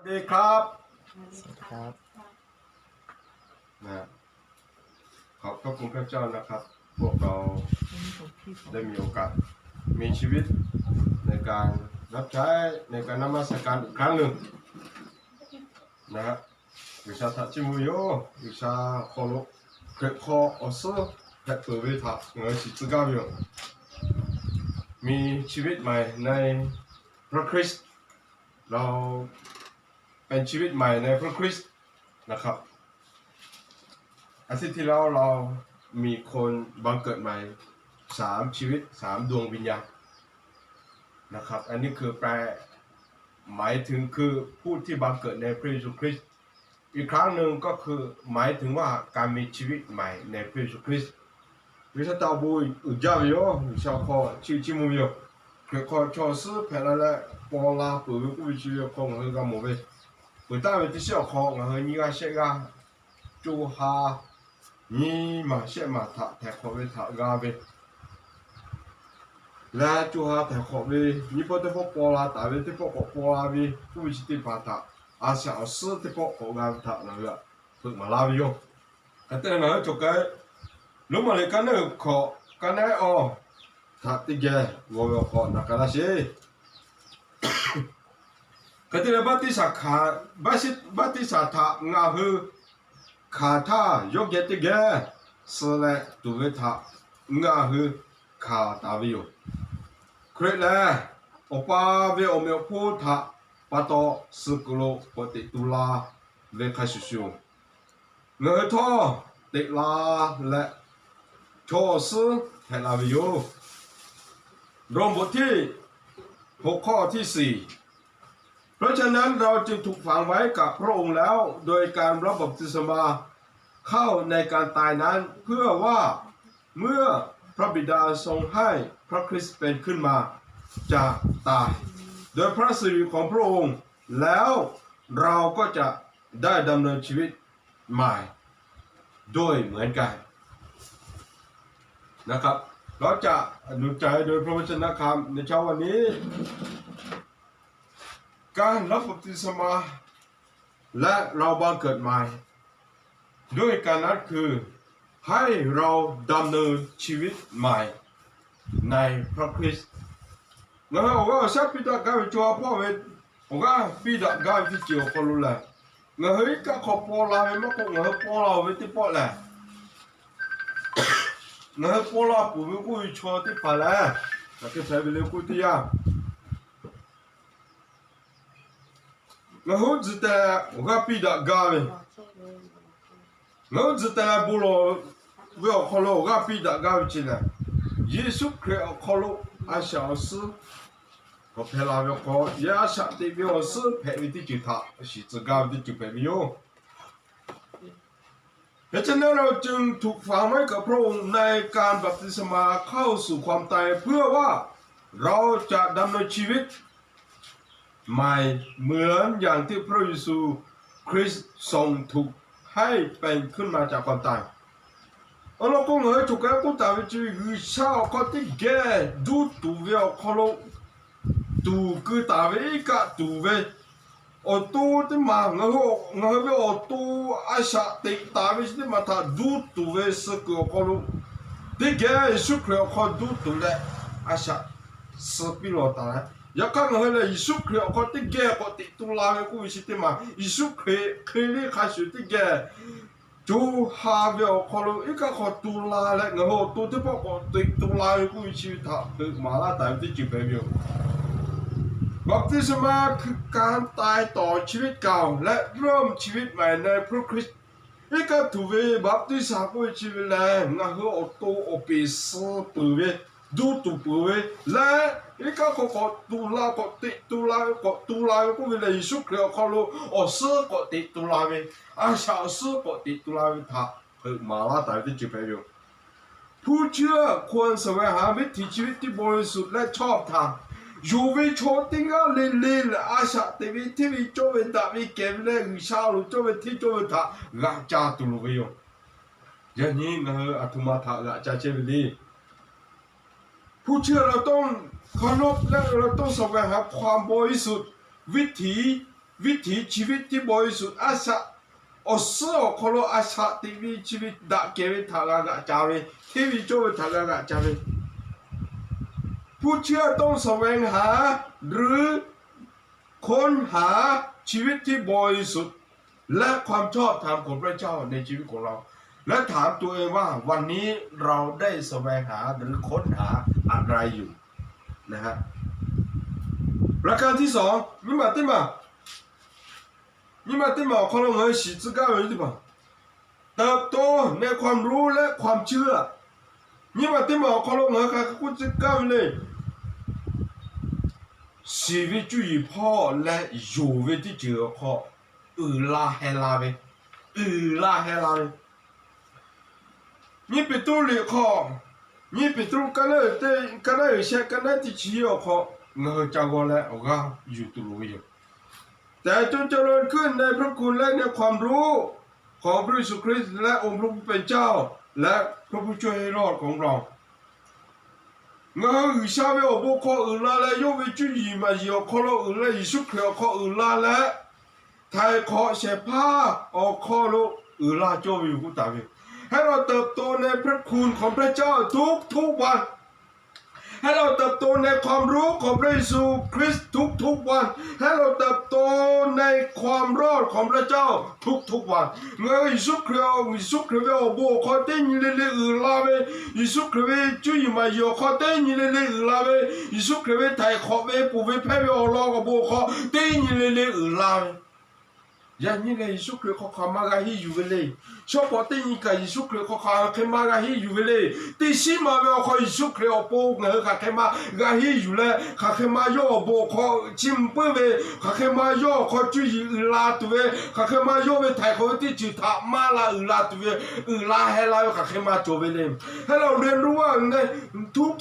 สวัสดีครับ สวัสดีครับ นะ ขอบพระคุณพระเจ้านะครับ พวกเราได้มีโอกาสมีชีวิตในการรับใช้ในการนมัสการอีกครั้งหนึ่งนะฮะ G'uiˬsha htaꞈ chiˇ mvuh ve yoˬ. G'uiˬsha awˬ hk'aw lo Hkriꞈ hk'aw awˬ suhˉ hpehꞈ peuˬ ve htaꞈ ngaˬ hui shiˍ tcuh gaˇ ve yoˬ. มีชีวิตใหม่ในพระคริสต์ เราเป็นชีวิตใหม่ในพระคริสต์นะครับ อาทิตย์ที่แล้วเรามีคนบังเกิดใหม่สามชีวิต สามดวงวิญญาณนะครับ อันนี้คือแปล หมายถึงคือผู้ที่บังเกิดในพระเยซูคริสต์ อีกครั้งหนึ่งก็คือหมายถึงว่าการมีชีวิตใหม่ในพระเยซูคริสต์ G'uiˬsha htaꞈ awˬ bon uiˍ jaˇ ve yoˬ. G'uiˬsha awˬ hk'aw chiˇ chiˇ mvuh ve yoˬ. Hkriꞈ hk'aw chaw awˬ suhˉ hpehꞈ la leh paw la peuˬ ve k'oˆ ve chi ve awˬ hk'aw ngaˬ hui g'a mawˬ ve, peuˬ taˍ ve teˇ shiˉ awˬ hk'aw ngaˬ hui nyiˇ g'aˇ shehˆ g'aˇ co ha nyiˇ maˬ shehˆ maˬ htaꞈ htaiˍ hk'awꞈ ve htaꞈ g'a ve leh, co ha htaiˍ hk'awꞈ ve nyiˇ pawˆ teˇ pawˆ paw la taˍ ve, teˇ pawˆ k'awꞈ paw la ve k'oˆ ve chi teˇ hpaˍ htaꞈ a shaꞈ awˬ suhˉ teˇ pawˆ k'awꞈ g'a ve htaꞈ ngaˬ hui hpeuꞈ maˍ laˇ ve yoˬ. Hk'e te leh ngaˬ hui cawˬ k'ai, Roˉmaꞈ liꞈ kaˉ neˉ hkawꞈ kaˉ neˉ awˬ htaꞈ teˇ geh g'aw ve awˬ hk'aw na k'ai laˇ sheˍ. Hk'e te leh, baˆtiˆsaˬ hkanˍ, baˆtiˆsaˬ htaꞈ ngaˬ hui hkanˍ htaˇ, yawˇ geh teˇ geh suh leh tuˬ ve htaꞈ ngaˬ hui hkanˍ taˍ ve yoˬ. Hkriꞈ lehˬ, Awˬ pa ve awˬ meꞈ awˬ hponˇ htaꞈ pa taw suh kuiˬ lo k'awꞈ teꞈ tu la ve hk'a shuˍ shuˍ, ngaˬ hui htawˇ teꞈ la leh chaw awˬ suhˉ hpehꞈ la ve yoˬ. โรมบทที่หก ข้อที่สี่ เพราะฉะนั้นเราจึงถูกฝังไว้กับพระองค์แล้ว โดยการรับบัพติศมาเข้าในการตายนั้น เพื่อว่าเมื่อพระบิดาทรงให้พระคริสต์เป็นขึ้นมาจากตาย โดยพระสิริของพระองค์ แล้วเราก็จะได้ดำเนินชีวิตใหม่ด้วยเหมือนกัน นะครับ เราจะหนุนใจโดยพระวจนะคำในเช้าวันนี้ การรับบัพติศมา และเราบังเกิดใหม่ ด้วยการนั้นคือ ให้เราดำเนินชีวิตใหม่ในพระคริสต์ Ngaˬ hui awˬ g'aˇ awˬ shaˉ piˇ daꞈ gaˇ ve co ha hpawˇ ve, awˬ g'aˇ piˇ daꞈ gaˇ ve teˇ ceuˬ awˬ hk'aw lo lehˬ, ngaˬ hui iˉ kaˆ hk'aw paw la ve maˇ k'oˆ, ngaˬ hui paw la-oˬ ve teˇ pawˆ lehˬ, ngaˬ hui paw la peuˬ ve k'oˆ ve chaw teˇ hpaˍ lehˬ, hk'e hpehꞈ ve le k'oˆ teˇ yanˇ, ngaˬ hui tzuhˬ tehˬ awˬ g'aˇ piˇ daꞈ gaˇ ve, ngaˬ hui tzuhˬ tehˬ bon lawˬ ve awˬ hk'aw lo awˬ g'aˇ piˇ daꞈ gaˇ ve chi lehˬ, Yeˍsuˆ Hkriꞈ awˬ hk'aw lo a shaꞈ awˬ suhˉ k'awꞈ hpehꞈ la ve awˬ hk'aw, yaˇ a shaꞈ teꞈ ve awˬ suhˉ hpehꞈ ve teˇ ceuˬ htaꞈ shiˍ tcuh gaˇ ve teˇ ceuˬ hpehꞈ ve yoˬ. เพราะฉะนั้นเราจึงถูกฝังไว้กับพระองค์ในการบัพติศมาเข้าสู่ความตาย เพื่อว่าเราจะดำเนินชีวิตใหม่เหมือนอย่างที่พระเยซูคริสต์ทรงถูกให้เป็นขึ้นมาจากความตาย Awˬ lawn k'o, ngaˬ hui cawˬ k'ai k'oˆ taˍ ve chi ve G'uiˬsha awˬ hk'aw teˇ geh duˇ tuˬ ve awˬ hk'aw lo tuˍ keu taˍ ve, iˉ kaˆ tuˍ ve awˬ to teˇ maˬ, ngaˬ hui ve awˬ to a shaꞈ teꞈ taˍ ve chi teˇ maˬ htaꞈ duˇ tuˬ ve suh kuiˬ awˬ hk'aw lo, teˇ geh Yeˍsuˆ Hkriꞈ awˬ hk'aw duˇ tuˬ leh a shaꞈ suh piˇ lawˬ taˍ leh, yaꞈ hk'aˇ ngaˬ hui lehˬ Yeˍsuˆ Hkriꞈ awˬ hk'aw teˇ geh k'awꞈ teꞈ tu la ve k'oˆ ve chi teˇ maˬ, Yeˍsuˆ Hkriꞈ hk'e le hk'a shuˍ teˇ geh co ha ve awˬ hk'aw lo iˉ kaˆ hk'aw tu la leh, ngaˬ hui awˬ to teˇ pawˆ k'awꞈ teꞈ tu la ve k'oˆ ve chi ve htaꞈ hpeuꞈ maˍ laˇ taˍ ve teˇ ceuˬ hpehꞈ ve yoˬ. บัพติศมาคือการตายต่อชีวิตเก่า และเริ่มชีวิตใหม่ในพระคริสต์ Iˉ kaˆ tuˍ ve baˆtiˆsaˬ k'oˆ ve chi ve lehˬ, ngaˬ hui awˬ to awˬ peˍ suh peuˬ ve, duˇ tuˬ peuˬ ve leh, iˉ kaˆ hk'aw k'awꞈ tu la, k'awꞈ teꞈ tu la, k'awꞈ tu la ve k'oˆ ve lehˬ, Yeˍsuˆ Hkriꞈ awˬ hk'aw lo awˬ suhˉ k'awꞈ teꞈ tu la ve, a shaꞈ awˬ suhˉ k'awꞈ teꞈ tu la ve htaꞈ hpeuꞈ maˍ laˇ taˍ ve teˇ ceuˬ hpehꞈ ve yoˬ. ผู้เชื่อควรแสวงหาวิถีชีวิตที่บริสุทธิ์และชอบธรรม Yonˍ ve chaw teˇ g'aˇ le le lehˬ, a shaꞈ teꞈ ve, hteˇ ve cawˇ ve, daꞈ ve kehˬ ve leh, G'uiˬsha lo cawˇ ve hteˇ cawˇ ve htaꞈ g'aꞈ ca tuˬ loˍ ve yoˬ. Yaꞈ nyi ngaˬ hui aˬ htoꞈ ma htaꞈ g'aꞈ ca chehˇ ve le. ผู้เชื่อเราต้องเคารพ และเราต้องแสวงหาความบริสุทธิ์ วิถี วิถีชีวิตที่บริสุทธิ์ a shaꞈ, awˬ suhˉ awˬ hk'aw lo a shaꞈ teꞈ ve chi ve daꞈ kehˬ ve htaꞈ g'a g'aꞈ ca ve, hteˇ ve cawˇ ve htaꞈ g'a g'aꞈ ca ve, ผู้เชื่อต้องแสวงหา หรือ ค้นหาชีวิตที่บริสุทธิ์ และความชอบธรรมของพระเจ้าในชีวิตของเรา และถามตัวเองว่าวันนี้เราได้แสวงหาหรือค้นหาอะไรอยู่ นะฮะ ประการที่สอง nyiˇ maˬ teˇ maˬ, nyiˇ maˬ teˇ maˬ awˬ hk'aw lo ngaˬ hui shiˍ tcuh gaˇ ve teˇ maˬ, เติบโตในความรู้และความเชื่อ. Nyiˇ maˬ teˇ maˬ awˬ hk'aw lo ngaˬ hui hk'a hk'e k'oˆ tcuh gaˇ ve le. Shiˍ ve cuˇ yiˍ hpawˇ leh yonˍ ve teˇ ceuˬ awˬ hk'aw uiˍ la heh la ve, uiˍ la heh la ve. Nyiˇ Peˍtruˆ liꞈ hk'aw, nyiˇ Peˍtruˆ ka naˉ uiˍ shehˆ ka naˉ teˇ chi awˬ hk'aw ngaˬ hui ca g'aw leh awˬ g'aˇ yuˬ tuˬ loˍ ve yoˬ. แต่จงเจริญขึ้นในพระคุณและในความรู้ของพระเยซูคริสต์และองค์พระผู้เป็นเจ้าและพระผู้ช่วยให้รอดของเรา Ngaˬ hui G'uiˬsha ve awˬ bon hk'aw uiˍ la leh, yawˇ ve cuˇ yiˍ maˍ yiˍ awˬ hk'aw lo uiˍ la, Yeˍsuˆ Hkriꞈ awˬ hk'aw uiˍ la leh, htaiˍ hk'awꞈ shehˍ hpaˇ awˬ hk'aw lo uiˍ la cawˇ ve yoˬ k'oˆ taˍ ve. ให้เราเติบโตในพระคุณของพระเจ้าทุกๆวัน ให้เราเติบโตในความรู้ของพระเยซูคริสต์ทุกๆวัน ให้เราเติบโตในความรอดของพระเจ้าทุกๆวัน Ngaˬ hui Yeˍsuˆ Hkriꞈ, Yeˍsuˆ Hkriꞈ ve awˬ bon awˬ hk'aw teˇ nyi le le uiˍ la ve, Yeˍsuˆ Hkriꞈ ve cuˇ yiˍ maˍ yiˍ awˬ hk'aw teˇ nyi le le uiˍ la ve, Yeˍsuˆ Hkriꞈ ve htaiˍ hk'awꞈ ve ponˬ ve hpehˇ ve awˬ lawn awˬ bon awˬ hk'aw teˇ nyi le le uiˍ la ve. Yaꞈ nyi lehˬ, Yeˍsuˆ Hkriꞈ hk'aw hk'aˬ ma g'a henˇ yuˬ ve le. Shawˉ pawˍ teˇ nyi kaꞈ Yeˍsuˆ Hkriꞈ hk'aw hk'aˬ hk'e ma g'a henˇ yuˬ ve le. Teˇ shiˉ ma ve awˬ hk'aw Yeˍsuˆ Hkriꞈ awˬ pon ngaˬ hui hk'aˬ hk'e ma g'a henˇ yuˬ leh, hk'aˬ hk'e ma yawˇ awˬ bon awˬ hk'aw chiˇ mvuh puiˉ ve, hk'aˬ hk'e ma yawˇ awˬ hk'aw cuˇ yiˍ uiˍ la tuˬ ve, hk'aˬ hk'e ma yawˇ ve htaiˍ hk'awꞈ ve teˇ ceuˬ htaꞈ maˇ la uiˍ la tuˬ ve, uiˍ la heh la ve hk'aˬ hk'e ma cawˬ ve le. ให้เราเรียนรู้ว่าใน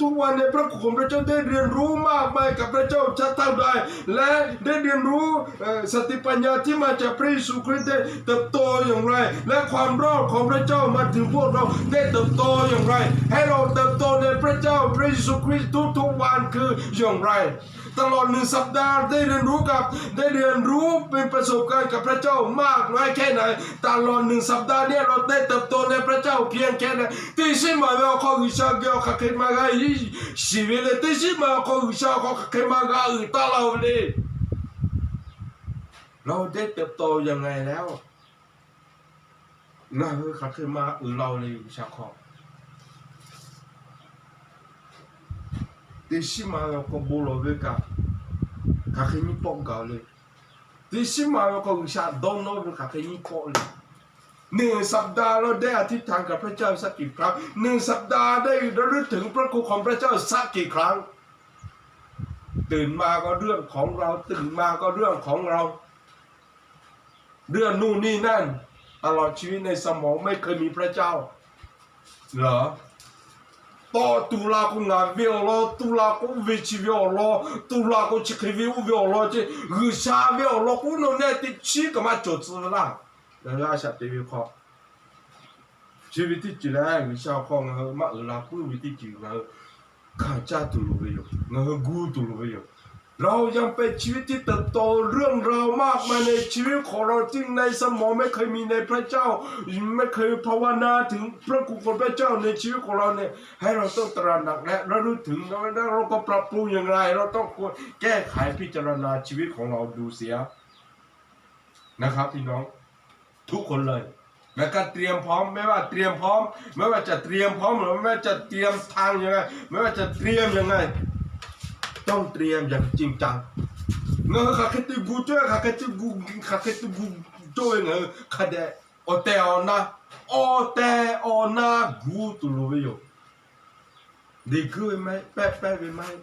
ทุกๆวันในพระคุณของพระเจ้า ได้เรียนรู้มากมายกับพระเจ้าเท่าใด และได้เรียนรู้ เอ่อ สติปัญญาที่มาจากพระเยซูคริสต์ได้เติบโตอย่างไร และความรอดของพระเจ้ามาถึงพวกเราได้เติบโตอย่างไร ให้เราเติบโตในพระเจ้าพระเยซูคริสต์ทุกๆวันคืออย่างไร ตลอดหนึ่งสัปดาห์ได้เรียนรู้กับ ได้เรียนรู้เป็นประสบการณ์กับพระเจ้ามากน้อยแค่ไหน ตลอดหนึ่งสัปดาห์เนี่ยเราได้เติบโตในพระเจ้าเพียงแค่ไหน Teˇ shiˉ maˬ ve awˬ hk'aw G'uiˬsha geh awˬ hk'aˬ hk'e ma g'a henˇ shiˍ ve le. Teˇ shiˉ maˬ awˬ hk'aw G'uiˬsha awˬ hk'aw hk'aˬ hk'e ma g'a uiˍ taˍ la ve le. เราได้เติบโตยังไงแล้ว Ngaˬ hui hk'aˬ hk'e ma uiˍ la-o le G'uiˬsha hk'aw. Teˇ shiˉ maˬ ve awˬ hk'aw bon lawˬ ve kaꞈ, hk'aˬ hk'e nyiˇ pawˆ gaˬ-o le. Teˇ shiˉ maˬ ve awˬ hk'aw G'uiˬsha dawˇ nawˇ ve hk'aˬ hk'e nyiˇ pawˆ le. หนึ่งสัปดาห์เราได้อธิษฐานกับพระเจ้าสักกี่ครั้ง หนึ่งสัปดาห์ได้ระลึกถึงพระคุณของพระเจ้าสักกี่ครั้ง ตื่นมาก็เรื่องของเรา ตื่นมาก็เรื่องของเรา เรื่องนู่นนี่นั่น ตลอดชีวิตในสมองไม่เคยมีพระเจ้าเหรอ Tawˇ tuˬ la k'o ngaˬ ve awˬ lawn, tuˬ la k'o oˇ ve chi ve awˬ lawn, tuˬ la k'o chi hk'e ve oˇ ve awˬ lawn ce, G'uiˬsha ve awˬ lawn k'oˆ nawˬ nehˆ teˇ chiˉ kaꞈ maˇ cawˬ tcuh laˇ. Ngaˬ hui a shaꞈ te ve hk'aw, chi ve teˇ ceuˬ lehˬ G'uiˬsha awˬ hk'aw ngaˬ hui maˇ uiˍ la puiˉ ve teˇ ceuˬ ngaˬ hui hkanˍ caˇ tuˬ loˍ ve yoˬ. Ngaˬ hui gu tuˬ loˍ ve yoˬ. เรายังเป็นชีวิตที่เติบโต เรื่องราวมากมายในชีวิตของเรา ซึ่งในสมองไม่เคยมี ในพระเจ้าไม่เคยภาวนาถึงพระคุณของพระเจ้า ในชีวิตของเราเนี่ย ให้เราต้องตระหนักและระลึกถึง แล้วเราก็ปรับปรุงอย่างไร เราต้องควรแก้ไขพิจารณาชีวิตของเราดูเสีย นะครับพี่น้อง ทุกคนเลย แม้การเตรียมพร้อม ไม่ว่าเตรียมพร้อม ไม่ว่าจะเตรียมพร้อม หรือไม่ว่าจะเตรียมทางยังไง ไม่ว่าจะเตรียมยังไง ต้องเตรียมอย่างจริงจัง Ngaˬ hui hk'aˬ hk'e te gu cawˇ, hk'aˬ hk'e te gu, hk'aˬ hk'e te gu cawˇ ve ngaˬ hui hk'a dehꞈ awˬ tehˬ awˬ na, awˬ tehˬ awˬ na gu tuˬ loˍ ve yoˬ. Deꞈ guˇ ve maˇ heˆ, pehˆ pehˆ ve maˇ heˆ,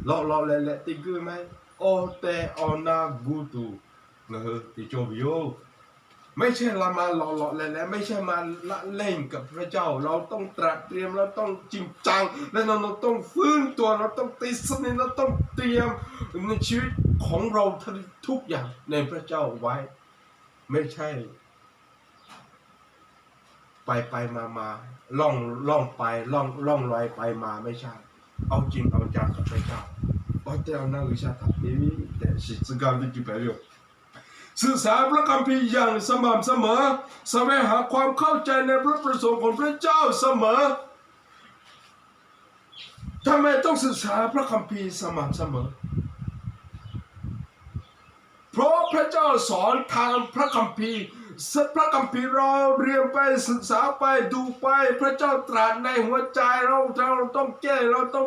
lawꞈ lawꞈ lehꞈ lehꞈ te guˇ ve maˇ heˆ, awˬ tehˬ awˬ na gu tuˬ ngaˬ hui te cawˇ ve yoˬ. ไม่ใช่เรามาหล่อๆแหละๆ ไม่ใช่มาละเล่นกับพระเจ้า เราต้องตระเตรียม เราต้องจริงจัง และเราต้องฟื้นตัว เราต้องติดสนิท เราต้องเตรียมในชีวิตของเราทุกอย่างในพระเจ้าไว้ ไม่ใช่ ไปไปมามา ล่องล่องไป ล่องล่องลอยไปมา ไม่ใช่ เอาจริงเอาจังกับพระเจ้า Awˬ tehˬ awˬ na G'uiˬsha htaꞈ te ve tehꞈ shiˍ tcuh gaˇ ve teˇ ceuˬ hpehꞈ ve yoˬ. ศึกษาพระคัมภีร์อย่างสม่ำเสมอ แสวงหาความเข้าใจในพระประสงค์ของพระเจ้าเสมอ ทำไมต้องศึกษาพระคัมภีร์สม่ำเสมอ เพราะพระเจ้าสอนทางพระคัมภีร์ พระคัมภีร์เราเรียนไปศึกษาไปดูไป พระเจ้าตรัสในหัวใจเรา เราต้องแก้ เราต้อง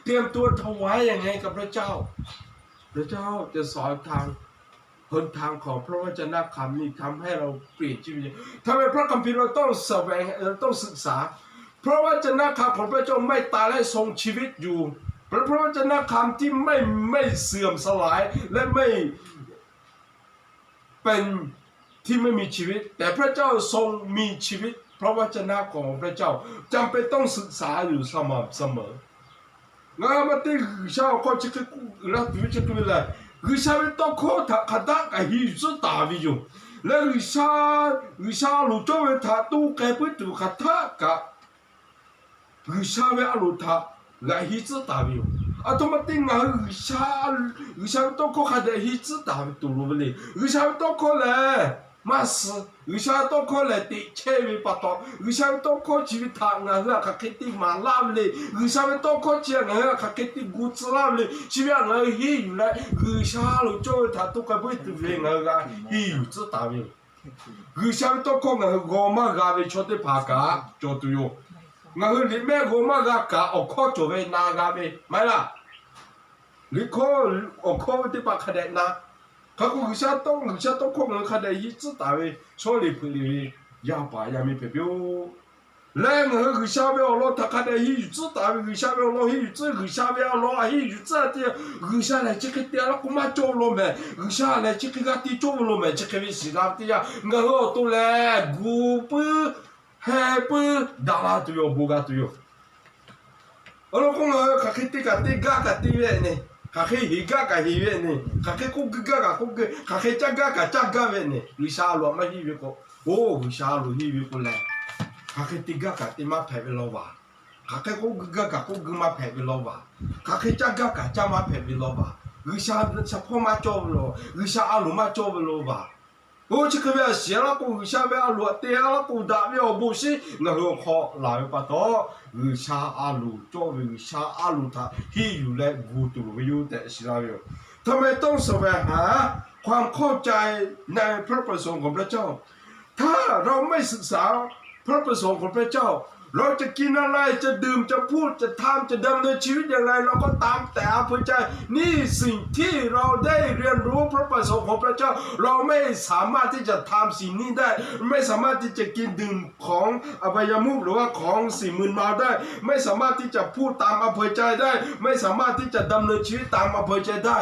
เตรียมตัวถวายยังไงกับพระเจ้า พระเจ้าจะสอนทาง หนทางของพระวจนะคำนี่ทำให้เราเปลี่ยนชีวิต ทำไมพระคัมภีร์เราต้องแสวง เราต้องศึกษา พระวจนะคำของพระเจ้าไม่ตายและทรงชีวิตอยู่ เป็นพระวจนะคำที่ไม่ ไม่เสื่อมสลาย และไม่ เป็นที่ไม่มีชีวิต แต่พระเจ้าทรงมีชีวิต พระวจนะของพระเจ้า จำเป็นต้องศึกษาอยู่สม่ำเสมอ Ngaˬ hui maˇ te G'uiˬsha awˬ hk'aw chi hk'e k'oˆ laˇ tuˬ ve chi hk'e ve lehˬ, G'uiˬsha ve tawˇ hkawˇ htaꞈ hk'aˬ htaˆ kaꞈ henˇ yuˬ tcuhˉ taˍ ve yoˬ. Leh G'uiˬsha, G'uiˬsha a loˍ cawˇ ve htaꞈ to k'ai puiˉ tuˬ hk'aˬ htaˆ kaꞈ G'uiˬsha ve a loˍ htaꞈ g'aꞈ henˇ tcuhˉ taˍ ve yoˬ. Aˬ htoꞈ ma te ngaˬ hui G'uiˬsha, G'uiˬsha ve tawˇ hkawˇ hk'a dehꞈ henˇ tcuhˉ taˍ ve tuˬ loˍ ve le. G'uiˬsha ve tawˇ hkawˇ lehˬ maˇ suh, G'uiˬsha ve tawˇ hkawˇ lehˬ teꞈ chehˇ ve pa taw, G'uiˬsha ve tawˇ hkawˇ chi ve htaꞈ ngaˬ hui htaꞈ hk'aˬ hk'e te maˍ laˇ ve le. G'uiˬsha ve tawˇ hkawˇ chi ngaˬ hui htaꞈ hk'aˬ hk'e te gu tcuh laˇ ve le. Chi ve htaꞈ ngaˬ hui henˇ yuˬ leh G'uiˬsha a loˍ cawˇ ve htaꞈ to k'ai puiˉ tuˬ ve ngaˬ hui g'a henˇ yuˬ tcuhˉ taˍ ve yoˬ. G'uiˬsha ve tawˇ hkawˇ ngaˬ hui g'aw maˇ g'a ve chaw teˇ hpaˍ kaꞈ cawˬ tuˬ yoˬ. Ngaˬ hui liꞈ mehˆ g'aw maˇ g'a kaꞈ awˬ hkawˇ cawˬ ve na g'a ve maˇ heˆ laˇ. Liꞈ hkawˇ awˬ hkawˇ ve teˇ hpaˍ hk'a dehꞈ na. Hk'aˬ k'o G'uiˬsha tawˇ, G'uiˬsha tawˇ hkawˇ ngaˬ hui hk'a dehꞈ henˇ tcuhˉ taˍ ve chaw liꞈ hpeuꞈ liꞈ ve yaˇ paˍ yaˇ miˇ hpehꞈ piˇ-oˆ. Leh ngaˬ hui G'uiˬsha ve awˬ lawn htaꞈ hk'a dehꞈ henˇ yuˬ tcuhˉ taˍ ve, G'uiˬsha ve awˬ lawn henˇ yuˬ tcuhˉ, G'uiˬsha ve awˬ lawn a henˇ yuˬ tcuhˉ te, G'uiˬsha lehˬ chi hk'e te laˇ k'o maˇ cawˇ ve law mehˍ, G'uiˬsha lehˬ chi hk'e g'a te cawˇ ve law mehˍ, chi hk'e ve shiˍ la ve teˇ yanˇ, ngaˬ hui awˬ to lehˬ gu puiˉ, heh puiˉ daꞈ la tuˬ ve awˬ bon g'a tuˬ yoˬ. Awˬ lawn k'o, ngaˬ hui hk'aˬ hk'e te kaꞈ te gaˇ kaꞈ te ve ne, hk'aˬ hk'e heˍ gaˇ kaꞈ heˍ ve ne, hk'aˬ hk'e k'oˆ guiˇ gaˇ kaꞈ k'oˆ guiˇ, hk'aˬ hk'e caˇ gaˇ kaꞈ caˇ gaˇ ve ne, G'uiˬsha a loˍ maˇ henˇ ve k'o, oˇ G'uiˬsha a loˍ henˇ ve k'o lehˬ, hk'aˬ hk'e te gaˇ kaꞈ te maˇ hpehꞈ ve law vaˬ. Hk'aˬ hk'e k'oˆ guiˇ gaˇ kaꞈ k'oˆ guiˇ maˇ hpehꞈ ve law vaˬ. Hk'aˬ hk'e caˇ gaˇ kaꞈ caˇ maˇ hpehꞈ ve law vaˬ. G'uiˬsha shaˍ hpawˇ maˇ cawˇ ve law, G'uiˬsha a loˍ maˇ cawˇ ve law vaˬ. Oˇ chi hk'e ve a shiˍ laˇ k'o, G'uiˬsha ve a loˍ htaꞈ te laˇ k'o, daꞈ ve awˬ bon shiˉ ngaˬ hui awˬ hk'aw laˬ ve pa taw, G'uiˬsha a loˍ cawˇ ve, G'uiˬsha a loˍ htaꞈ henˇ yuˬ leh gu tuˬ loˍ ve yoˬ tehꞈ shiˍ laˇ ve yoˬ. ทำไมต้องแสวงหาความเข้าใจในพระประสงค์ของพระเจ้า ถ้าเราไม่ศึกษา พระประสงค์ของพระเจ้า เราจะกินอะไร จะดื่ม จะพูด จะทำ จะดำเนินชีวิตอย่างไร เราก็ตามแต่อำเภอใจ นี่สิ่งที่เราได้เรียนรู้พระประสงค์ของพระเจ้า เราไม่สามารถที่จะทำสิ่งนี้ได้ ไม่สามารถที่จะกินดื่มของอบายมุข หรือว่าของสิ่งมึนเมาได้ ไม่สามารถที่จะพูดตามอำเภอใจได้ ไม่สามารถที่จะดำเนินชีวิตตามอำเภอใจได้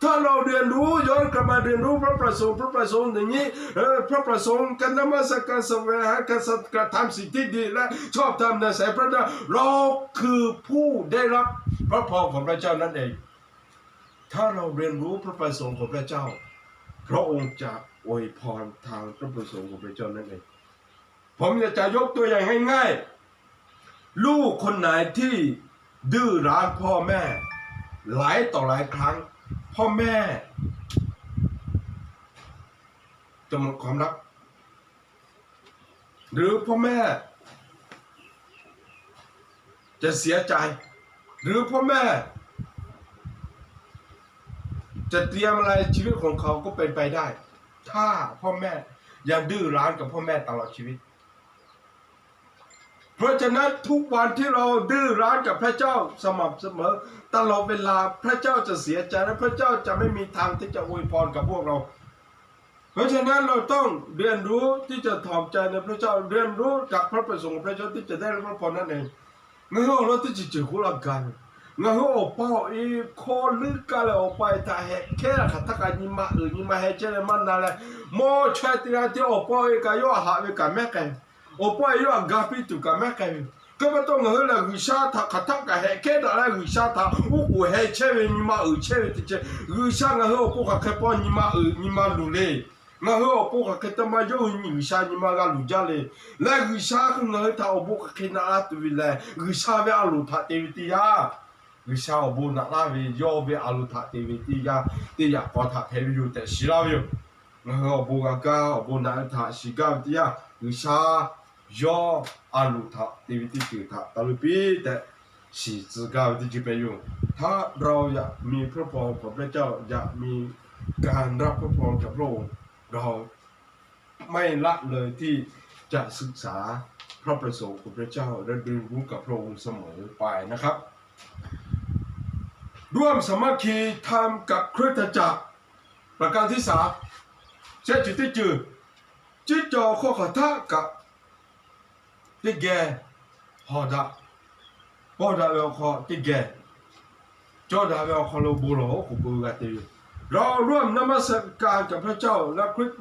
ถ้าเราเรียนรู้ ย้อนกลับมาเรียนรู้พระประสงค์ พระประสงค์อย่างนี้ เออ พระประสงค์ การนมัสการ แสวงหาการกระทำสิ่งที่ดีและชอบธรรมในสายพระเจ้า เราคือผู้ได้รับพระพรของพระเจ้านั่นเอง ถ้าเราเรียนรู้พระประสงค์ของพระเจ้า พระองค์จะอวยพรทางพระประสงค์ของพระเจ้านั่นเอง ผมอยากจะยกตัวอย่างง่ายๆ ลูกคนไหนที่ดื้อรั้นพ่อแม่ หลายต่อหลายครั้ง พ่อแม่จะหมดความรัก หรือพ่อแม่จะเสียใจ หรือพ่อแม่จะเตรียมอะไรชีวิตของเขาก็เป็นไปได้ ถ้าพ่อแม่ยังดื้อรั้นกับพ่อแม่ตลอดชีวิต เพราะฉะนั้นทุกวันที่เราดื้อรั้นกับพระเจ้าสม่ำเสมอ ตลอดเวลา พระเจ้าจะเสียใจ และพระเจ้าจะไม่มีทางที่จะอวยพรกับพวกเรา เพราะฉะนั้นเราต้องเรียนรู้ที่จะถ่อมใจในพระเจ้า เรียนรู้จากพระประสงค์ของพระเจ้าที่จะได้รับพระพรนั่นเอง Ngaˬ hui awˬ lawn teˇ ceuˬ ceuˬ k'oˆ laˇ gaˇ ve, ngaˬ hui awˬ pa awˬ e hkawˇ leuˉ kaˇ leh awˬ pa e htaꞈ hehꞈ hkehˉ hk'aˬ htaˇ kaꞈ nyi ma uiˍ nyi ma heh chehˇ leh maˇ na leh, mawˇ chaweh teˇ g'aˇ tiˉ awˬ pa awˬ e kaꞈ yawˇ htaꞈ haꞈ ve kaꞈ mehˉ k'ai ve, awˬ pa awˬ e yawˇ htaꞈ ga piˇ tuˬ kaꞈ mehˉ k'ai ve. Hk'e pa taw ngaˬ hui lehˬ G'uiˬsha htaꞈ hk'aˬ htaˇ kaꞈ hehꞈ hkehˉ daꞈ leh G'uiˬsha htaꞈ oˉ k'oˍ heh chehˇ ve nyi ma uiˍ chehˇ ve teˇ ceuˬ, G'uiˬsha ngaˬ hui awˬ pon hk'aˬ hk'e paw nyi ma uiˍ nyi ma luˬ le. Ngaˬ hui awˬ pon hk'aˬ hk'e te maˇ yawˇ hui nyi G'uiˬsha nyi ma g'a luˬ jaˇ le. Leh G'uiˬsha ngaˬ hui htaꞈ awˬ bon hk'aˬ hk'e naꞈ laˇ tuˬ ve lehˬ, G'uiˬsha ve a loˍ htaꞈ te ve teˇ yanˇ, G'uiˬsha awˬ bon naꞈ laˇ ve yawˇ ve a loˍ htaꞈ te ve teˇ yanˇ, teˇ yaꞈ k'aw htaꞈ hpehꞈ ve yoˬ tehꞈ shiˍ laˇ ve yoˬ. ngaˬ hui awˬ bon g'a gaˇ, awˬ bon naꞈ ve htaꞈ shiˍ gaˇ ve teˇ yanˇ, G'uiˬsha yawˇ a loˍ htaꞈ te ve teˇ ceuˬ htaꞈ taˍ lo piˇ tehꞈ shiˍ tcuh gaˇ ve teˇ ceuˬ hpehꞈ yoˬ. Htaˇ เราอยากมีพระพรของพระเจ้า อยากมีการรับพระพรจากพระองค์ เราไม่ละเลยที่จะศึกษา พระประสงค์ของพระเจ้า และเรียนรู้กับพระองค์เสมอไปนะครับ ร่วมสามัคคีธรรมกับคริสตจักร ประการที่สาม shehˆ ceuˬ teˇ ceuˬ, ciˉ cawˬ hk'aw hk'aˬ htaˆ kaꞈ teˇ geh hawˍ daꞈ pawˇ daꞈ ve awˬ hk'aw teˇ geh cawˇ daꞈ ve awˬ hk'aw lo bon lawˬ oˉ k'oˍ pui g'a te ve yoˬ. เราร่วมนมัสการกับพระเจ้าและคริสต์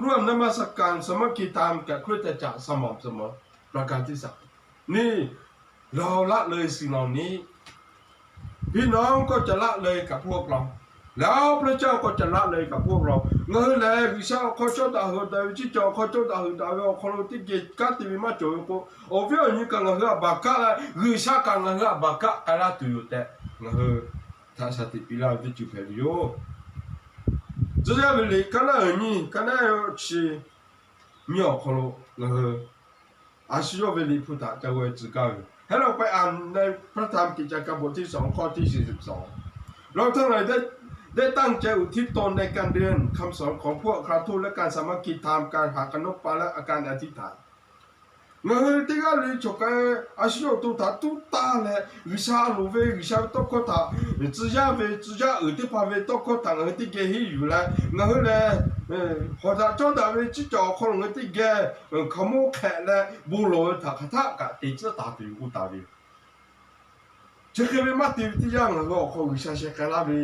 ร่วมนมัสการสามัคคีธรรมกับคริสตจักรสม่ำเสมอ ประการที่สาม นี่ เราละเลยสิ่งเหล่านี้ พี่น้องก็จะละเลยกับพวกเรา แล้วพระเจ้าก็จะละเลยกับพวกเรา Ngaˬ hui lehˬ G'uiˬsha awˬ hk'aw cawˇ daꞈ heuꞈ daꞈ ve, ciˉ cawˬ awˬ hk'aw cawˇ daꞈ heuꞈ daꞈ ve awˬ hk'aw lo teˇ geh kanˉ te ve maˇ cawˬ ve k'o, awˬ viˉ awˬ nyi kaꞈ ngaˬ hui htaꞈ baˬ kaˆ leh, G'uiˬsha kaꞈ ngaˬ hui htaꞈ baˬ kaˆ k'ai laˇ tuˬ yoˬ tehꞈ, ngaˬ hui htaꞈ shaˍ tiꞈ piˇ laˇ ve teˇ ceuˬ hpehꞈ ve yoˬ. Tcuh yaˇ ve liꞈ ka naˉ uiˍ nyi, ka naˉ chi nyi awˬ hk'aw lo ngaˬ hui a shu yawˇ ve liꞈ hpu htaꞈ ca g'aw tcuh gaˇ ve yoˬ. ให้เราไปอ่านในพระธรรมกิจการบทที่สอง ข้อที่สี่สิบสอง เราทั้งหลายได้ ได้ตั้งใจอุทิศตนในการเรียนคำสอนของพวกอัครทูต และการสามัคคีธรรม การหาขนมปัง และการอธิษฐาน Ngaˬ hui teˇ g'aˇ le chaw k'ai a shu yawˇ awˬ to htaꞈ tuˉ taˇ leh, G'uiˬsha loˍ ve G'uiˬsha ve tawˇ hkawˇ htaꞈ, tcuh yaˇ ve tcuh yaˇ uiˍ teˇ hpaˍ ve tawˇ hkawˇ htaꞈ ngaˬ hui teˇ geh henˇ yuˬ leh, ngaˬ hui lehˬ hawˍ daꞈ cawˇ daꞈ ve ciˉ cawˬ awˬ hk'aw lo ngaˬ hui teˇ geh hkaoˍmonˇ hk'ehꞈ leh, bon lawˬ ve htaꞈ hk'aˬ htaˆ kaꞈ te tcuhˉ taˍ tuˬ yoˬ k'oˆ taˍ ve yoˬ. Chi hk'e ve maˇ te ve teˇ yanˇ, ngaˬ hui awˬ hk'aw G'uiˬsha sheh k'ai laˇ ve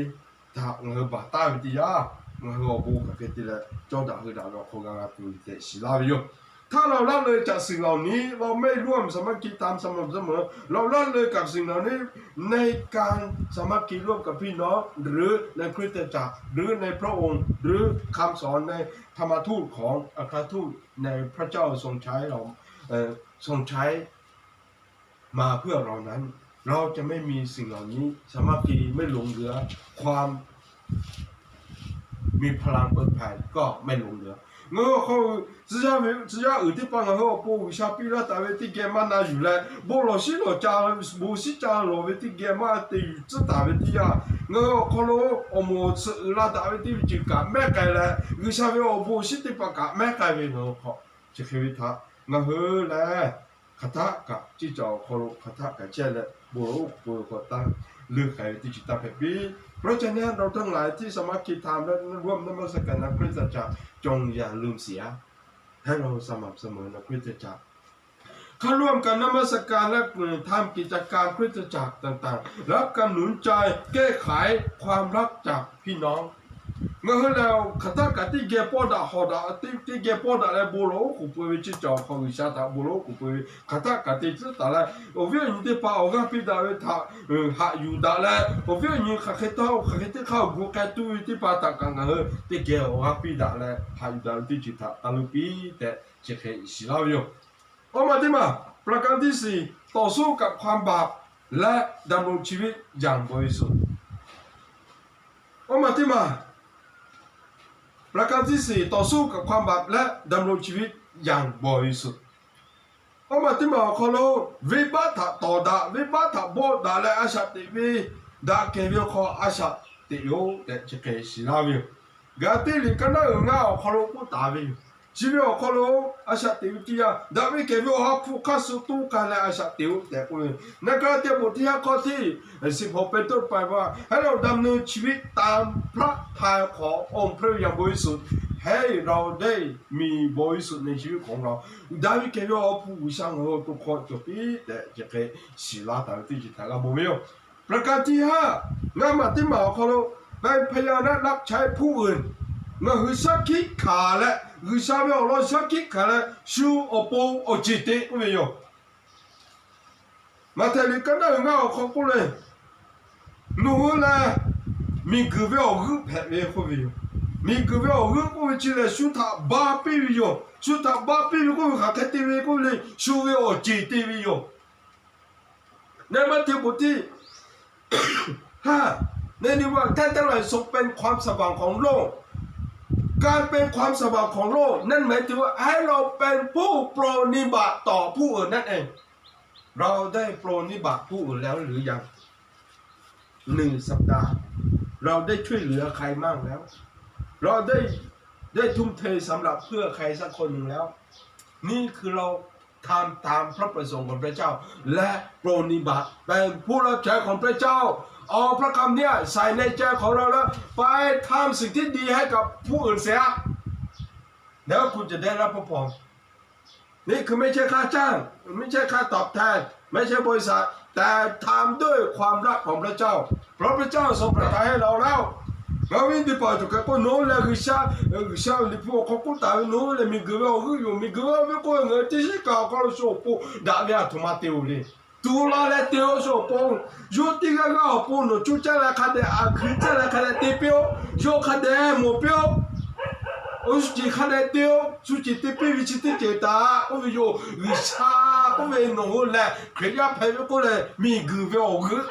htaꞈ ngaˬ hui baˬ taˍ ve teˇ yanˇ, ngaˬ hui awˬ bon hk'aˬ hk'e te leh cawˇ daꞈ hui daꞈ ve awˬ hk'aw g'a g'a tuˬ tehꞈ shiˍ laˇ ve yoˬ. ถ้าเราละเลยจากสิ่งเหล่านี้ เราไม่ร่วมสามัคคีธรรมสม่ำเสมอ เราละเลยกับสิ่งเหล่านี้ ในการสามัคคีร่วมกับพี่น้อง หรือในคริสตจักร หรือในพระองค์ หรือคำสอนในธรรมทูตของอัครทูตในพระเจ้าทรงใช้เรา ทรงใช้ มาเพื่อเรานั้น เราจะไม่มีสิ่งเหล่านี้ สามัคคีไม่หลงเหลือ ความมีพลังเปิดแผ่ ก็ไม่หลงเหลือ Ngaˬ hui awˬ hk'aw tcuh yaˇ ve tcuh yaˇ uiˍ teˇ hpaˍ ngaˬ hui awˬ pon G'uiˬsha piˇ laˇ taˍ ve teˇ geh maˇ na yuˬ leh, bon lawˬ shiˉ lawˬ ca, bon shiˉ ca lawˬ ve teˇ geh maˇ te yuˬ tcuhˉ taˍ ve teˇ yanˇ, ngaˬ hui awˬ hk'aw lo awˬ moˍ awˬ tsuhꞈ uiˍ la daꞈ ve teˇ ceuˬ kaꞈ mehˉ k'ai leh, G'uiˬsha ve awˬ bon shiˉ teˇ hpaˍ kaꞈ mehˉ k'ai ve ngaˬ hui hk'aw, chi hk'e ve htaꞈ ngaˬ hui lehˬ hk'aˬ htaˆ kaꞈ ciˉ cawˬ awˬ hk'aw lo hk'aˬ htaˆ kaꞈ chehˇ leh, bon lawˬ oˉ k'oˍ pui hk'aw tanˇ leuˇ k'ai ve teˇ ceuˬ taˇ hpehꞈ piˇ. เพราะฉะนั้น เราทั้งหลายที่สามัคคีธรรมและร่วมนมัสการในคริสตจักร จงอย่าลืมเสีย ให้เราสม่ำเสมอในคริสตจักร เข้าร่วมการนมัสการและทำกิจการคริสตจักรต่างๆ และการหนุนใจแก้ไขความรักจากพี่น้อง Ngaˬ hui lehˬ hk'aˬ htaˆ kaꞈ teˇ geh pawˇ daꞈ hawˍ daꞈ, teˇ geh pawˇ daꞈ leh bon lawˬ oˉ k'oˍ pui ve ciˉ cawˬ awˬ hk'aw G'uiˬsha htaꞈ bon lawˬ oˉ k'oˍ pui ve hk'aˬ htaˆ kaꞈ te tcuhˉ taˍ leh, awˬ viˉ awˬ nyi teˇ hpaˍ awˬ g'aˇ piˇ daꞈ ve htaꞈ haꞈ yuˬ daꞈ leh, awˬ viˉ awˬ nyi hk'aˬ hk'e taˇ hk'aˬ hk'e teˇ hk'aˇ awˬ gu k'ai tuˬ ve teˇ hpaˍ htaꞈ kaꞈ ngaˬ hui teˇ geh awˬ g'aˇ piˇ daꞈ leh haꞈ yuˬ daꞈ ve teˇ ceuˬ htaꞈ taˇ leuˇ piˇ tehꞈ chi hk'e shiˍ laˇ ve yoˬ. Awˇ maˬ teˇ maˬ ประการที่สี่ ต่อสู้กับความบาปและดำรงชีวิตอย่างบริสุทธิ์ Awˇ maˬ teˇ maˬ ประการที่สี่ ต่อสู้กับความบาปและดำรงชีวิตอย่างบริสุทธิ์ Awˇ maˬ teˇ maˬ awˬ hk'aw lo venˇbaˆ htaꞈ tawˍ daꞈ, venˇbaˆ htaꞈ bawˆ daꞈ leh a shaꞈ teꞈ ve, daꞈ kehˬ ve awˬ hk'aw a shaꞈ teꞈ yoˬ tehꞈ chi hk'e shiˍ laˇ ve yoˬ. Gaˍlaˍtiˆ liꞈ ka naˉ uiˍ ngaˇ awˬ hk'aw lo k'oˆ taˍ ve yoˬ. Chi ve awˬ hk'aw lo a shaꞈ teꞈ ve teˇ yanˇ, daꞈ ve kehˬ ve awˬ ha hpu hk'aˇ suh toˇ k'ai leh a shaꞈ teꞈ-oˬ tehꞈ k'oˆ ve. Naˬ gaˇ teˇ poꞈ teˇ haˉ hk'aw teˇ สิบหก เป็นต้นไปว่า ให้เราดำเนินชีวิตตามพระทัยขององค์พระวิญญาณบริสุทธิ์ ให้เราได้มีบริสุทธิ์ในชีวิตของเรา Daꞈ ve kehˬ ve awˬ ha hpu G'uiˬsha ngaˬ hui awˬ to hk'aw cawˬ piˇ tehꞈ chi hk'e shiˍ laˇ taˍ ve teˇ ceuˬ htaꞈ g'a mawˬ ve yoˬ. ประการที่ห้า ngaˇ maˬ teˇ maˬ awˬ hk'aw lo เป็นพยานและรับใช้ผู้อื่น Ngaˬ hui shaˉ hkiˆ hkanˍ leh, G'uiˬsha ve awˬ lawn shaˉ hkiˆ hkanˍ leh shu awˬ pon awˬ ceˬ te k'oˆ ve yoˬ. Maꞈhtehˍ liꞈ ka naˉ uiˍ ngaˇ awˬ hk'aw k'oˆ le, nawˬ hui lehˬ miˬguiˬ ve awˬ g'euˆ hpehꞈ ve k'oˆ ve yoˬ. Miˬguiˬ ve awˬ g'euˆ k'oˆ ve chi lehˬ shu htaꞈ ba piˇ ve yoˬ. Shu htaꞈ ba piˇ ve k'oˆ ve hk'aˬ hk'e te ve k'oˆ ve le, shu ve awˬ ceˬ te ve yoˬ. Naˬ maˇ te poꞈ tiˇ ha, ในนี้ว่า ท่านทั้งหลายทรงเป็นความสว่างของโลก การเป็นความสว่างของโลก นั่นหมายถึงว่าให้เราเป็นผู้ปรนนิบัติต่อผู้อื่นนั่นเอง เราได้ปรนนิบัติผู้อื่นแล้วหรือยัง หนึ่งสัปดาห์ เราได้ช่วยเหลือใครบ้างแล้ว เราได้ได้ทุ่มเทสำหรับเพื่อใครสักคนหนึ่งแล้ว นี่คือเราทำตามพระประสงค์ของพระเจ้า และปรนนิบัติเป็นผู้รับใช้ของพระเจ้า เอาพระคำเนี่ยใส่ในใจของเราแล้ว ไปทำสิ่งที่ดีให้กับผู้อื่นเสีย แล้วคุณจะได้รับพระพร นี่คือไม่ใช่ค่าจ้าง ไม่ใช่ค่าตอบแทน ไม่ใช่บริษัท แต่ทำด้วยความรักของพระเจ้า เพราะพระเจ้าทรงประทานให้เราแล้ว Ngaˬ hui teˇ hpaˍ cawˬ hk'e k'o, nawˬ lehˬ G'uiˬsha, G'uiˬsha ve Liꞈ hpu awˬ hk'aw k'oˆ taˍ ve, nawˬ lehˬ miˬguiˬ ve awˬ g'euˆ yoˬ. Miˬguiˬ ve k'oˆ ve ngaˬ hui teˇ shiˉ kaꞈ awˬ hk'aw lo shu awˬ pon daꞈ ve aˬ htoꞈ ma te-oˬ le. Tuˬ la leh te-o, shu awˬ pon. Yawˇ teˇ g'aˇ g'aˇ awˬ pon nawˬ co caˇ leh hk'a dehꞈ, aˬ hkuiˬ caˇ leh hk'a dehꞈ te piˇ-oˆ. Yawˇ hk'a dehꞈ mawˬ piˇ-oˆ. Oˇ shu ceˬ hk'a dehꞈ te-o. Shu ceˬ te piˇ ve chi teˇ ceuˬ htaꞈ k'oˆ ve yoˬ. G'uiˬsha k'oˆ ve, nawˬ hui lehˬ Hkriꞈ yaˇ hpehꞈ ve k'oˆ leh, miˬguiˬ ve awˬ g'euˆ,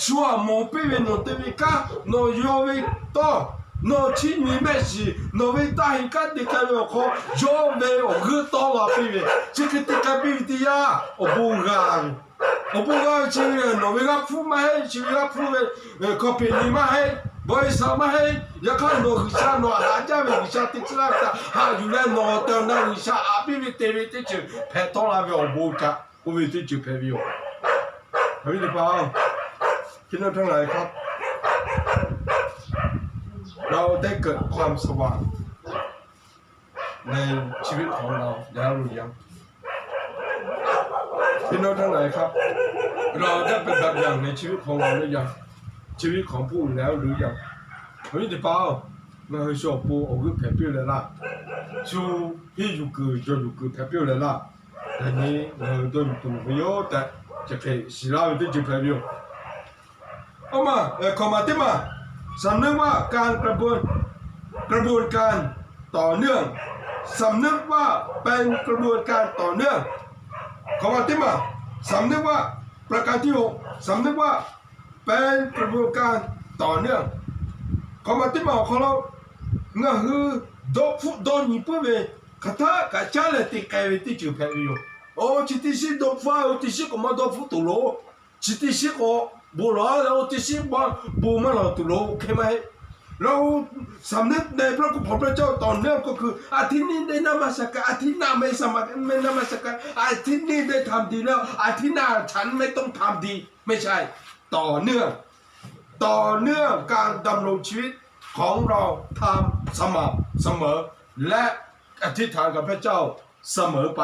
shu aꞈ mawˬ piˇ ve nawˬ te ve kanˉ, nawˬ yaw ve tawˇ, nawˬ chiˇ nyi mehˆ shiˍ, nawˬ ve taˇ heˍ kanˉ te k'ai ve awˬ hk'aw, yawˇ ve awˬ g'euˆ tawˇ la piˇ ve, chi hk'e te k'ai piˇ ve teˇ yanˇ, awˬ bon g'a ve, awˬ bon g'a ve chi ve nawˬ ve g'aˇ hpfuhˇ maˇ heˆ, chi ve g'aˇ hpfuhˇ ve company maˇ heˆ, บริษัท maˇ heˆ. Yaꞈ hk'aˇ nawˬ G'uiˬsha nawˬ haꞈ jaˇ ve G'uiˬsha te tcuh laˇ ve htaꞈ haꞈ yuˬ leh nawˬ awˬ tehˬ awˬ na G'uiˬsha haꞈ piˇ ve te ve teˇ ceuˬ hpehꞈ tawˆ la ve awˬ bon ca k'oˆ ve teˇ ceuˬ hpehꞈ ve yoˬ. Awˬ viˉ teˇ hpaˍ-oˬ, hteˇ nawˇ htaˇ ngaˬ hui hk'a เราได้เกิดความสว่างในชีวิตของเราแล้วหรือยัง พี่น้องทั้งหลายครับ เราได้เป็นแบบอย่างในชีวิตของเราหรือยัง ชีวิตของผู้อื่นแล้วหรือยัง Awˬ viˉ teˇ hpaˍ-oˬ, ngaˬ hui shu awˬ pon awˬ g'euˆ hpehꞈ piˇ-oˆ leh laˇ. Shu hiˇ yuˬ kuiˬ jawˬ yuˬ kuiˬ hpehꞈ piˇ-oˆ leh laˇ. Yaꞈ nyi ngaˬ hui dawˇ yuˬ tuˬ ve yoˬ tehꞈ, chi hk'e shiˍ laˇ ve teˇ ceuˬ hpehꞈ ve yoˬ. Aˬ ma, hkawꞈ maˬ teˇ maˬ, สำนึกว่าการกระบวน กระบวนการต่อเนื่อง สำนึกว่าเป็นกระบวนการต่อเนื่อง hkawꞈ maˬ teˇ maˬ, สำนึกว่า ประการที่หก สำนึกว่าเป็นกระบวนการต่อเนื่อง hkawꞈ maˬ teˇ maˬ awˬ hk'aw lo ngaˬ hui dawˇ hpfuhˆ dawˇ nyi puiˉ ve, hk'aˬ htaˆ kaꞈ caˉ leh te k'ai ve teˇ ceuˬ hpehꞈ ve yoˬ. Oˇ chi teˇ shiˉ dawˇ hpfuhˆ-oˬ, teˇ shiˉ k'awꞈ maˇ dawˇ hpfuhˆ tuˬ loˍ. Chi teˇ shiˉ k'awꞈ bon lawˬ leh, oˇ teˇ shiˉ maˇ bon maˇ lawˬ tuˬ loˍ, hk'e maˇ heˆ. เราสำนึกในพระคุณของพระเจ้าต่อเนื่อง ก็คืออาทิตย์นี้ได้นมัสการ อาทิตย์หน้าไม่สมัคร ไม่นมัสการ อาทิตย์นี้ได้ทำดีแล้ว อาทิตย์หน้าฉันไม่ต้องทำดี ไม่ใช่ ต่อเนื่อง ต่อเนื่องการดำรงชีวิตของเรา ทำสม่ำเสมอ และอธิษฐานกับพระเจ้าเสมอไป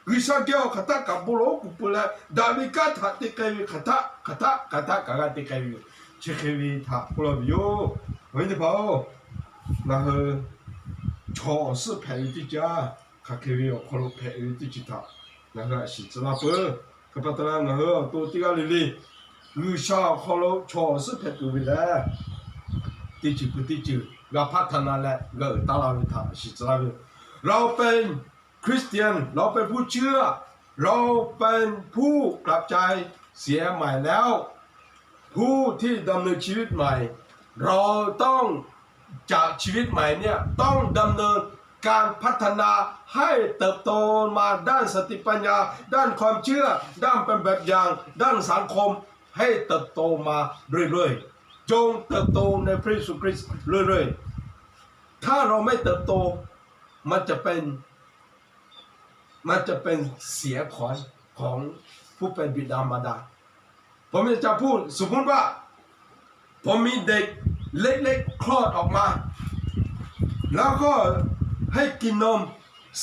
G'uiˬsha geh awˬ hk'aˬ htaˆ kaꞈ bon lawˬ kuˬ pui leh, daꞈ ve kanˉ htaꞈ te k'ai ve hk'aˬ htaˆ hk'aˬ htaˆ hk'aˬ htaˆ kaꞈ g'a te k'ai ve yoˬ. Chi hk'e ve htaꞈ k'oˆ laˇ ve yoˬ. Awˬ viˉ teˇ hpaˍ-oˬ, ngaˬ hui chaw awˬ suhˉ hpehꞈ ve teˇ ceuˬ, hk'aˬ hk'e ve awˬ hk'aw lo hpehꞈ ve teˇ ceuˬ htaꞈ ngaˬ hui aꞈ shiˍ tcuh laˇ peuˬ. Hk'e pa taw leh ngaˬ hui awˬ to teˇ g'aˇ le le G'uiˬsha awˬ hk'aw lo chaw awˬ suhˉ hpehꞈ tuˬ ve lehˬ, teˇ ceuˬ pui teˇ ceuˬ g'a hpaˆ htaꞈ na leh g'a uiˍ taˍ la ve htaꞈ shiˍ tcuh laˇ ve yoˬ. เราเป็นคริสเตียน เราเป็นผู้เชื่อ เราเป็นผู้กลับใจเสียใหม่แล้ว ผู้ที่ดำเนินชีวิตใหม่ เราต้อง จากชีวิตใหม่เนี่ย ต้องดำเนินการพัฒนาให้เติบโตมาด้านสติปัญญา ด้านความเชื่อ ด้านเป็นแบบอย่าง ด้านสังคม ให้เติบโตมาเรื่อยๆ จงเติบโตในพระเยซูคริสต์เรื่อยๆ ถ้าเราไม่เติบโต มันจะเป็น มันจะเป็นเสียขวัญของผู้เป็นบิดามารดา ผมอยากจะพูด สมมุติว่า ผมมีเด็กเล็กๆคลอดออกมา แล้วก็ให้กินนม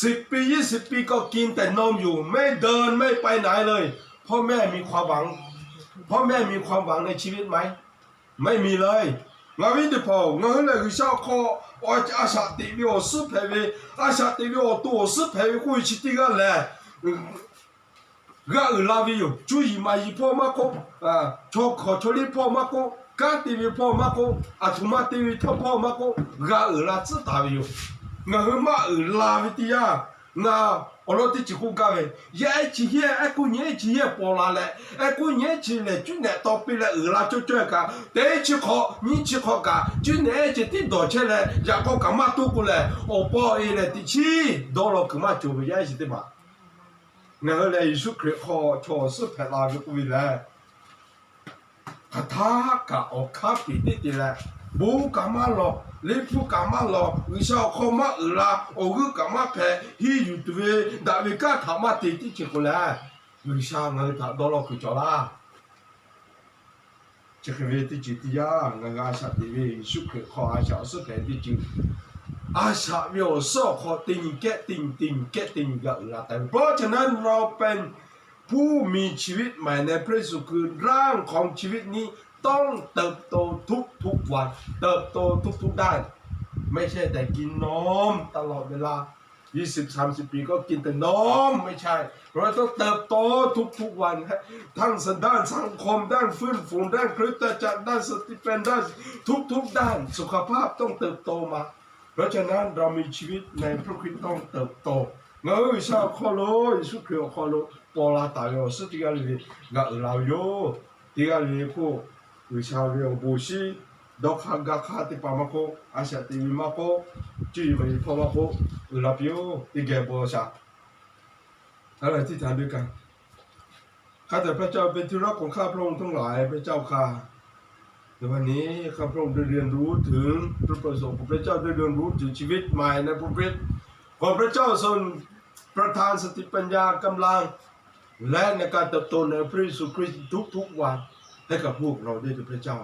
สิบปี ยี่สิบปี ก็กินแต่นมอยู่ ไม่เดิน ไม่ไปไหนเลย พ่อแม่มีความหวัง พ่อแม่มีความหวังในชีวิตไหม ไม่มีเลย Ngaˬ ve teˇ hpaˍ-oˬ, ngaˬ hui lehˬ G'uiˬsha awˬ hk'aw a shaꞈ teꞈ ve awˬ suhˉ hpehꞈ ve, a shaꞈ teꞈ ve awˬ to awˬ suhˉ hpehꞈ ve k'oˆ ve chi teˇ g'aˇ lehˬ, g'a uiˍ la ve yoˬ. Cuˇ yiˍ maˍ yiˍ hpawˇ maˇ k'oˆ, chaw hkawˍ chaw liˇ hpawˇ maˇ k'oˆ, kanˉ te ve hpawˇ maˇ k'oˆ, aˬ htoꞈ ma te ve htaˇ hpawˇ maˇ k'oˆ, g'a uiˍ la tcuhˉ taˍ ve yoˬ. Ngaˬ hui maˇ uiˍ la ve teˇ yanˇ, ngaˬ Awˬ lawn teˇ ceuˬ k'oˆ gaˇ ve, yaˇ ehˉ chi yehˇ, ehˉ kuˇ nyi ehˉ chi yehˇ paw la leh, ehˉ kuˇ nyi ehˉ chi lehˬ, cuˇ nehꞈ taw piˇ leh uiˍ la cawˇ cawˇ kaꞈ, teˇ chi hk'awꞈ nyiˇ chi hk'awꞈ kaꞈ, cuˇ nehꞈ ehˉ chi tiˉ dawˬ chehˇ leh, yaꞈ k'aw kaꞈ maˇ toˆ k'o lehˬ, awˬ paw e lehˬ teꞈ chiˉ dawˇ law kuiˬ maˇ cawˬ ve yaˇ ehˉ chi teˇ maˬ. Ngaˬ hui lehˬ, Yeˍsuˆ Hkriꞈ hk'aw chaw awˬ suhˉ hpehꞈ la ve k'oˆ ve lehˬ, hk'aˬ htaˇ kaꞈ awˬ hkanˉ peˍ teˇ te leh, bon kaꞈ maˇ lawˬ, liꞈ hpu kaꞈ maˇ lawˬ, G'uiˬsha awˬ hk'aw maˇ uiˍ la, awˬ g'euˆ kaꞈ maˇ hpehꞈ, henˇ yuˬ tuˬ ve daꞈ ve kanˉ htaꞈ maˇ te teˇ ceuˬ k'o lehˬ, G'uiˬsha ngaˬ hui htaꞈ dawˇ law kuiˬ cawˬ laˇ. Chi hk'e ve teˇ ceuˬ teˇ yanˇ, ngaˬ hui a shaꞈ teꞈ ve Yeˍsuˆ Hkriꞈ hk'aw a shaꞈ awˬ suhˉ hpehꞈ teˇ ceuˬ, a shaꞈ ve awˬ suhˉ awˬ hk'aw teˇ nyi kehˉ teˇ nyi teˇ nyi kehˉ teˇ nyi g'a uiˍ la taˍ ve. เพราะฉะนั้นเราเป็นผู้มีชีวิตใหม่ในพระเยซู คือรากของชีวิตนี้ต้องเติบโตทุกๆวัน เติบโตทุกๆด้าน ไม่ใช่แต่กินนมตลอดเวลา ยี่สิบสามสิบปีก็กินแต่นม ไม่ใช่ เราต้องเติบโตทุกๆวัน ฮะ ทั้งด้านสังคม ด้านเพื่อนฝูง ด้านคริสตจักร ด้านสติปัญญา ด้านทุกๆด้าน สุขภาพต้องเติบโตมา เพราะฉะนั้นเรามีชีวิตในพระคริสต์ต้องเติบโต Ngaˬ hui G'uiˬsha awˬ hk'aw lo, Yeˍsuˆ Hkriꞈ awˬ hk'aw lo paw la taˍ ve awˬ suhˉ teˇ g'aˇ le le g'a uiˍ la ve yoˬ. Teˇ g'aˇ le le hk'oˆ, G'uiˬsha ve awˬ bon shinˉ dawˇ hk'aˇ gaˇ hk'aˇ teˇ hpaˍ maˇ k'oˆ, a shaꞈ teꞈ ve maˇ k'oˆ, cuˇ yiˍ maˍ yiˍ hpawˇ maˇ k'oˆ, uiˍ la piˇ-oˬ. Teˇ geh bon shaˍ. Hk'a te พระเจ้าเป็นที่รักของข้าพระองค์ทั้งหลาย พระเจ้าข้า ในวันนี้ข้าพระองค์ได้เรียนรู้ถึงพระประสงค์ของพระเจ้า ได้เรียนรู้ถึงชีวิตใหม่ในพระคริสต์ ขอพระเจ้าทรงประทานสติปัญญากำลัง และในการเติบโตในพระเยซูคริสต์ทุกๆวัน ให้กับพวกเราด้วยเถิดพระเจ้า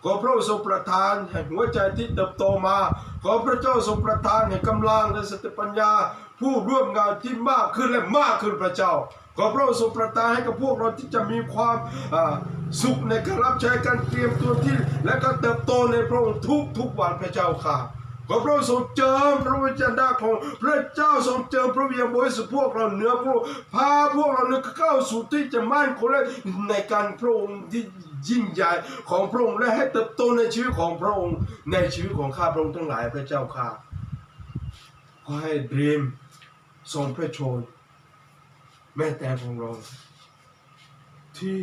ขอพระองค์ทรงประทานแห่งหัวใจที่เติบโตมา ขอพระเจ้าทรงประทานแห่งกำลังและสติปัญญา ผู้ร่วมงานที่มากขึ้นและมากขึ้นพระเจ้า ขอพระองค์ทรงประทานให้กับพวกเราที่จะมีความอ่าสุขในการรับใช้การเตรียมตัวที่และการเติบโตในพระองค์ทุกๆวันพระเจ้าข้า ขอพระองค์ทรงเจิมพระวิญญาณของพระเจ้าทรงเจิมพระวิญญาณบริสุทธิ์พวกเราเนื้อพระองค์พาพวกเราเนี่ยเข้าสู่ที่จะมั่นคงและในการพระองค์ที่ยิ่งใหญ่ของพระองค์และให้เติบโตในชีวิตของพระองค์ในชีวิตของข้าพระองค์ทั้งหลายพระเจ้าข้า ขอให้ dream ทรงพระชนม์ แม่แตงของเรา ที่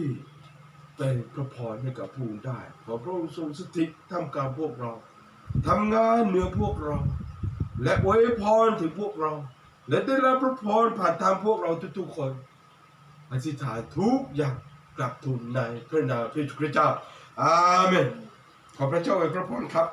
เป็นพระพรให้กับพวกได้ ขอพระองค์ทรงสถิตท่ามกลางพวกเรา ทำงานเหนือพวกเรา และอวยพรถึงพวกเรา และได้รับพระพรผ่านทางพวกเราทุกๆคน อธิษฐานทุกอย่างกราบทูลในพระนามพระเยซูคริสต์เจ้า อาเมน ขอพระเจ้าอวยพระพรครับ